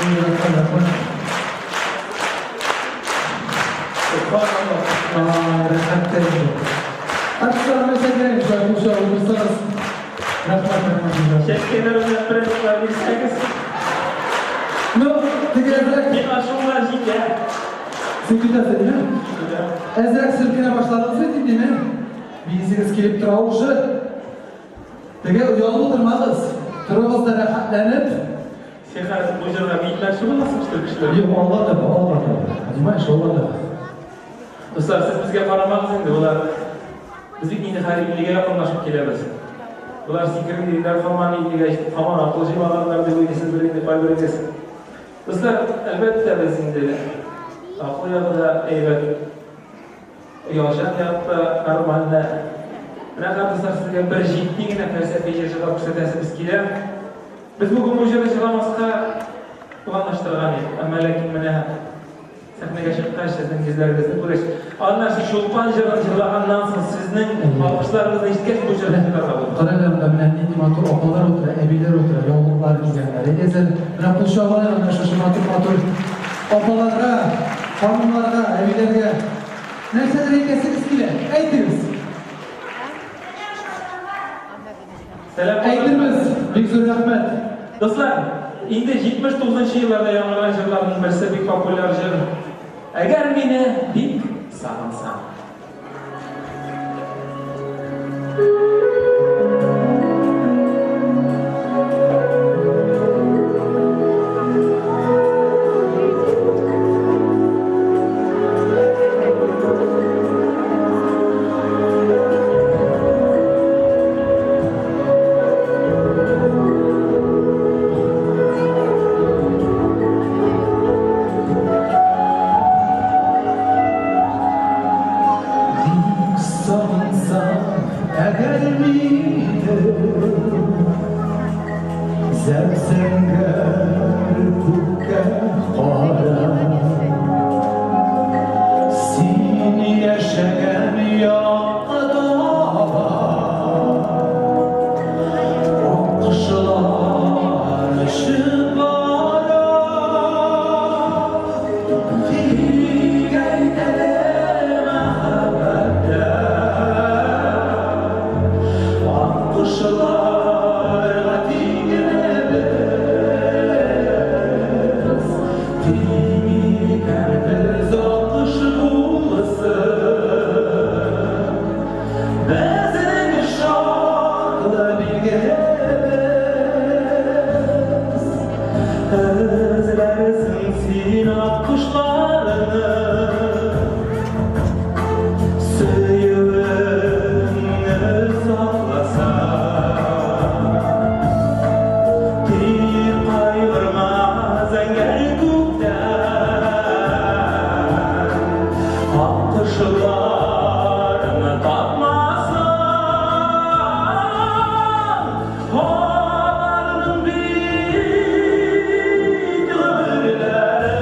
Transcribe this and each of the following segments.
Рәхмәт, рәхмәт. Рәхәт тә инде. Артистлар мәсәлән, кул чабып утырсагыз. Рәхмәт, рәхмәт. Чәчкәләр белән прәннеклар бирсәгез. Ну, теге әзрәк. Миңа шунда җитә. Син көтәсең, димме? Әзрәк селкенә башладыгыз бит инде, димме? Биисегез килеп тора уже. Теге оялып утырмагыз. Торыгыз да рәхәтләнеп. Син хәзер бу җырга биетмәкче буласың, что ли, кешеләр? Юк, алга таба, алга таба. Понимаешь, алга таба. Дуслар, сез безгә карамагыз инде, болар без бит инде хәзер 50-гә якынлашып киләбез. Болар сикереп йөриләр, һаман 50-гә җитеп, һаман акыл җыймаганнар дип уйлыйсыздыр инде кайберегез. Дуслар, әлбәттә, без инде акыл ягы да әйбәт, оялчан як та нормально. Менә хәзер, дуслар, сезгә бер җитди генә фәлсәфи җыр җырлап күрсәтәсебез килә. Без бүген бу җырны җырламаска планлаштырган идек, әмма ләкин менә сәхнәгә чыккач, сезнең йөзләрегезне күргәч, аннан соң Чулпан җырын җырлаганнан соң сезнең алкышларыгызны ишеткәч, бу җырны җырларга булдык. Карагыз анда менә нинди матур апалар утыра, әбиләр утыра, яулыклар кигәннәр. Әйдәгез әле, менә кул чабалыйк менә шушы матур-матур апаларга, ханымнарга, әбиләргә. Нәрсәдер әйтәсегез килә, әйтегез. Сәлам, Әйтербез, бик зур рәхмәт. Дуслар, инде 79 нчы елларда яңгыраган җырларның берсе бик популяр җыр. Әгәр мине бик сагынсаң. Бик сагынсам, әгәр мине Зәп-зәңгәр күккә кара. Син яшәгән якка таба Аккошлар очып бара. Тик әйт әле мәхәббәттә Аккошларга тиңме без? Тиң икәнбез аккош булсын. Безнең шатлы билгебез. Эзләрсең син аккошларны. Сөюеңне сакласа, Тик кайгырма зәңгәр күктән, Аккошларны тапмасаң, Аларның бит гомерләре.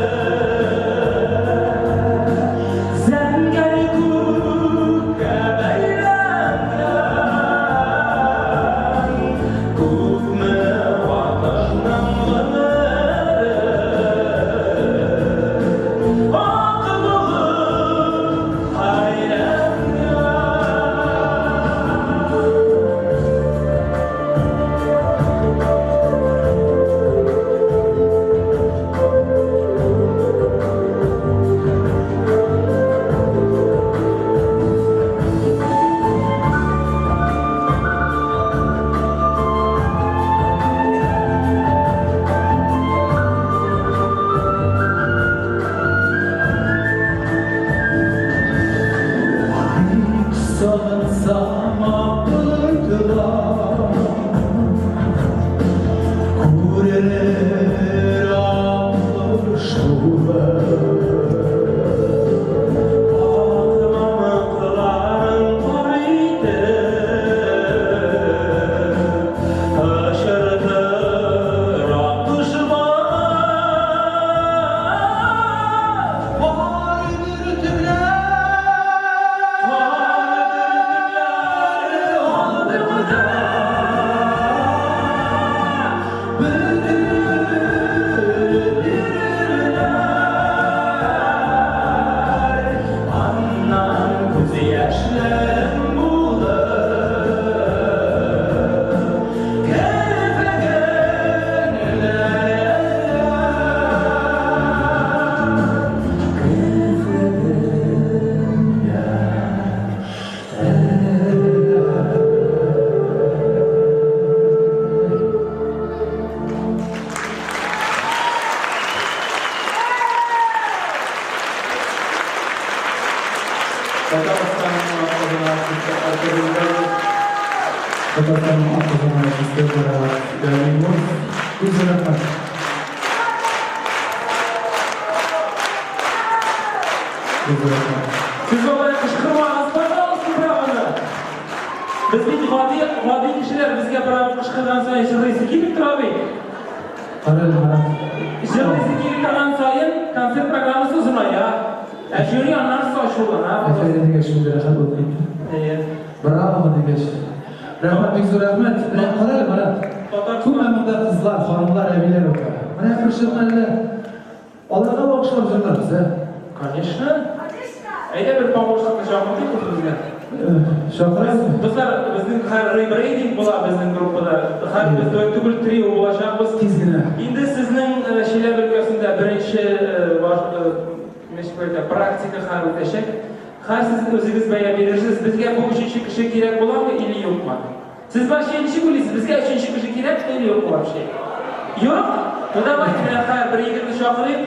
Тәбрик итәбез. Татарстанның атказанган артисты Марат Галимов. Бик зур рәхмәт. Бик зур рәхмәт. Сез алай кычкырмагыз, пожалуйста, бравоны. Без бит гади, гади кешеләр, безгә браво кычкырган саен җырлыйсы килеп тора бит. Кара әле, Марат. Җырлыйсы килеп торган саен концерт программасы озыная. Ә жюри аннан соң ачулана. Афәрин дигәч, шундый рәхәт булып китте. Әйе. Браво дигәч. Рәхмәт, бик зур рәхмәт. Менә кара әле, Марат. Күпме монда кызлар, ханымнар, әбиләр утыра. Менә бер чыкны әллә аларга багышлап җырларбыз, ә? Конечно. Әйдә бер помощникны чакыртыйк үзебезгә. Чакырасың? Дуслар, безнең хәр ребрендинг була безнең группада. Хәр без дуэт түгел, трио булачакбыз. Тиз генә. Инде сезнең Чиләбе өлкәсендә беренче ничек әйтә, практика хәл үтәчәк. Хәр сез үзегез бәя бирерсез, безгә бу өченче кеше кирәк буламы или юкмы? Сез вообще ничек уйлыйсыз, безгә өченче кеше кирәк или юкмы вообще? Юк? Ну давайте менә хәер бер егетне чакырыйк.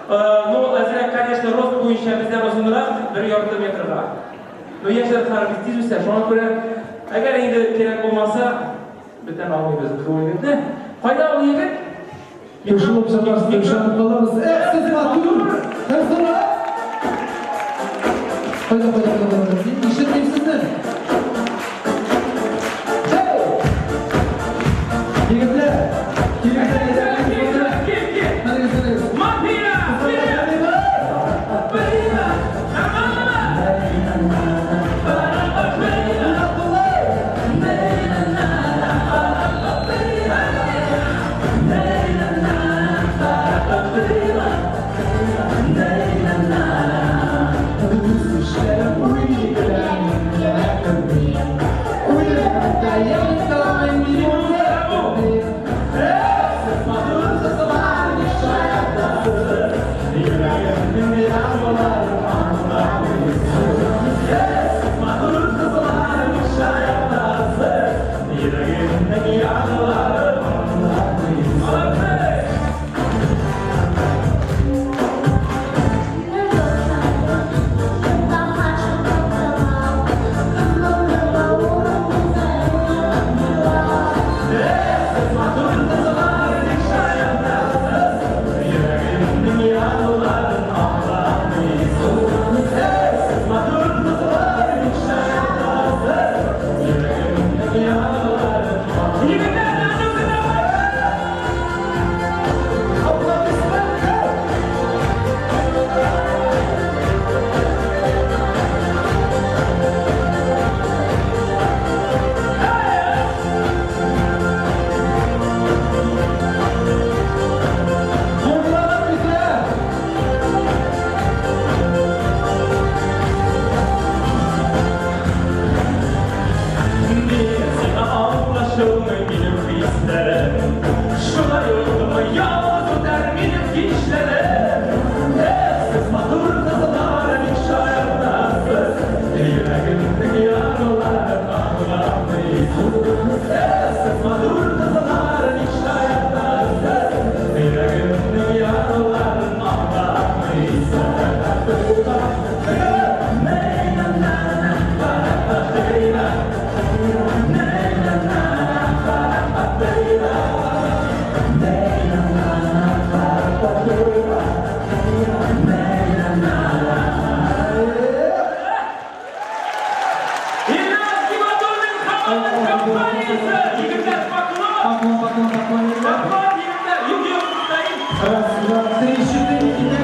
Ну, әзрәк, конечно, рост буенча бездән озынрак, 1,5 метрга. Ну, яшьләр хәер бик тиз үсә, шуңа күрә, әгәр инде кирәк булмаса, бүтән алмыйбыз без ул егетне. Кайда ул егет? Кушылып җырларсыз дип ышанып калабыз. Эх, сез матур! Кызлар! Кайда, кайда, кайда, кайда? Мин ишетмим сезне. Hey! Егетләр! Егетләр, Кил, кил, кил! Хәзер, хәзер. Мафия! Привет! Нормально? Егетләр, ну-ка, давай! Кулланып китә! Сиңа аңлашылмый минем хисләрем. Шулай ук яз үтәр минем кичләрем. Эх, сез матур кызлар, бик шаяртасыз. Йөрәгемнең яраларын аңламыйсыз. Эх, сез матур кызлар, бик шаяртасыз. Йөрәгемнең яраларын аңламыйсыз. Ильназ Гибадуллин команда компаниясе! Егетләр, поклон! Поклон, поклон, поклон. Поклон, егетләр! Юк, юк, стоим! Раз, два, три, четыре.